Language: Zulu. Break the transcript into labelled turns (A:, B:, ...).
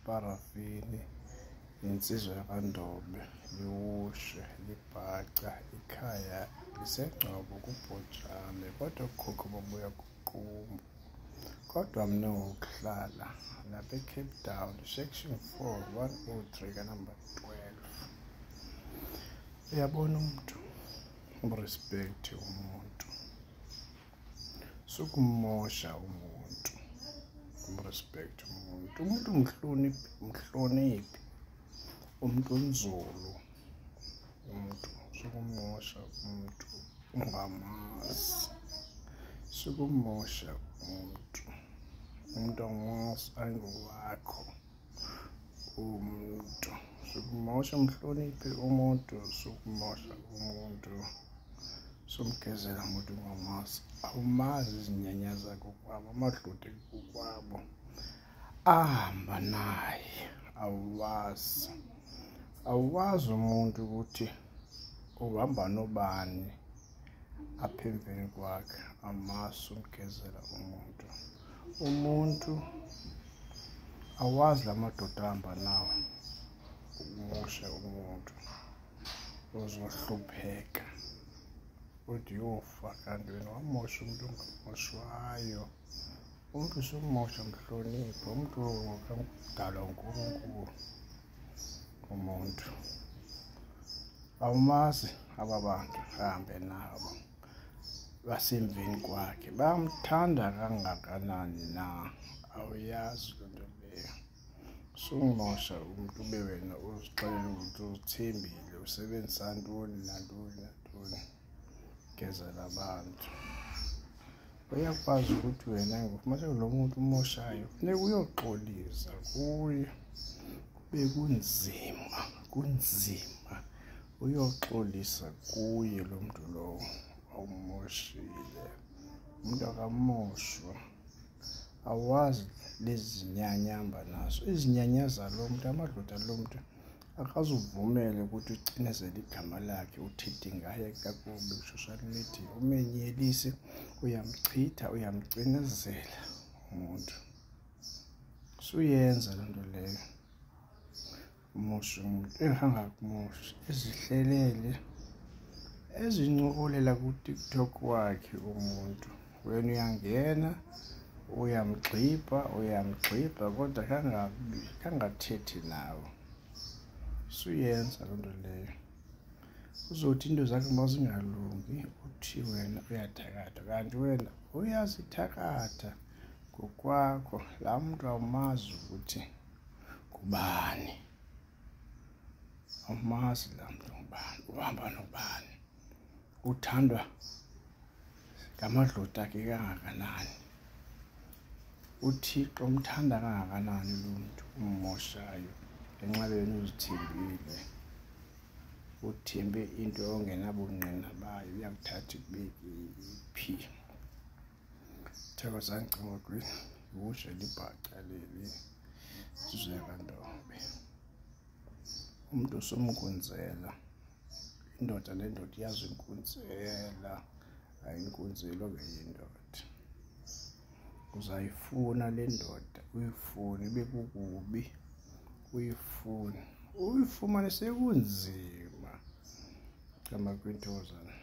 A: Iparafini, insizwa yakwaNdobe, liwushe, libhaca, ikhaya liseNgcobo kuBhojane, kodwa okhokho babuya kuQumbu. Kodwa mna ngokuhlala lapha eCape Town, section 4 103 kanumber 12. Uyabona umuntu, umrespect umuntu, sukumosha umuntu, umrespect umuntu, umuntu umhloniphe, umhloniphe umuntu onzulu, umuntu sukumosha umuntu ungamazi, sukumosha umuntu, umuntu awumazi ayingowakho umuntu, sukumosha umhloniphe umuntu, sukumosha umuntu, sumgezela umuntu ungamazi, awumazi izinyanya zakokwabo, amadloti kokwabo ahamba naye, awuwazi, awuwazi umuntu ukuthi uhamba nobani apha emveni kwakhe, amazi umgezela umuntu, umuntu awazi la madoda ahamba nawo, umoshe umuntu uzohlupheka uthi uyofa kanti wena wamosha umuntu ongamoshwayo. Umuntu usumosha mhloniphe, umuntu udalwa uNkulunkulu umuntu. Awumazi aba bantu ahambe nabo basemveni kwakhe, bamthanda kangakanani na? Awuyazi loo nto leyo. Sumosha umuntu ube wena uzixelele ukuthi uzithembile, usebenzisa ntoni nantoni nantoni, gezela abantu. Uyakwazi ukuthi wena ngokufumaniseka lo muntu umoshayo funeka uyoxolisa kuye, kube kunzima, kunzima uyoxolisa kuye lo muntu lowo awumoshile. Umuntu akamoshwa, awazi lezi zinyanya ahamba nazo, izinyanya zalo muntu, amadlozi alo muntu akazuvumele ukuthi ucinezele igama lakhe, uthethe ngaye kakubi ku-social media, umenyelise, uyamchitha, uyamcinezela umuntu. Suyenza loo nto leyo, umoshe umuntu engangakumoshi, ezihlelele ezincokolela kuTikTok wakhe umuntu, wena uyangena uyamgxibha, uyamgxibha kodwa kangathethi nawe. Suyenza loo nto leyo. Uzothi into zakhe uma zingalungi uthi wena uyathakatha, kanti wena uyazithakatha ngokwakho. Laa muntu awumazi ukuthi ngubani, awumazi laa muntu ngubani, uhamba nobani, uthandwa ngamadlozi akhe kangakanani, uThixo umthanda kangakanani lo muntu ummoshayo ngenxa wena uzithembile, uthembe into ongenabungqina bayo, iyakuthatha ikubeke phi. Thokozani Cingogwini, iwushe libhaca leli insizwa yakwaNdobe. Umuntu usumnkunzela, indoda nendoda iyazinkunzela, ayinkunzelwa ngenye indoda. Uzayifuna le ndoda, uyifune ibe kukubi, uyifune, uyifumane sekunzima. Cama kwintokozana.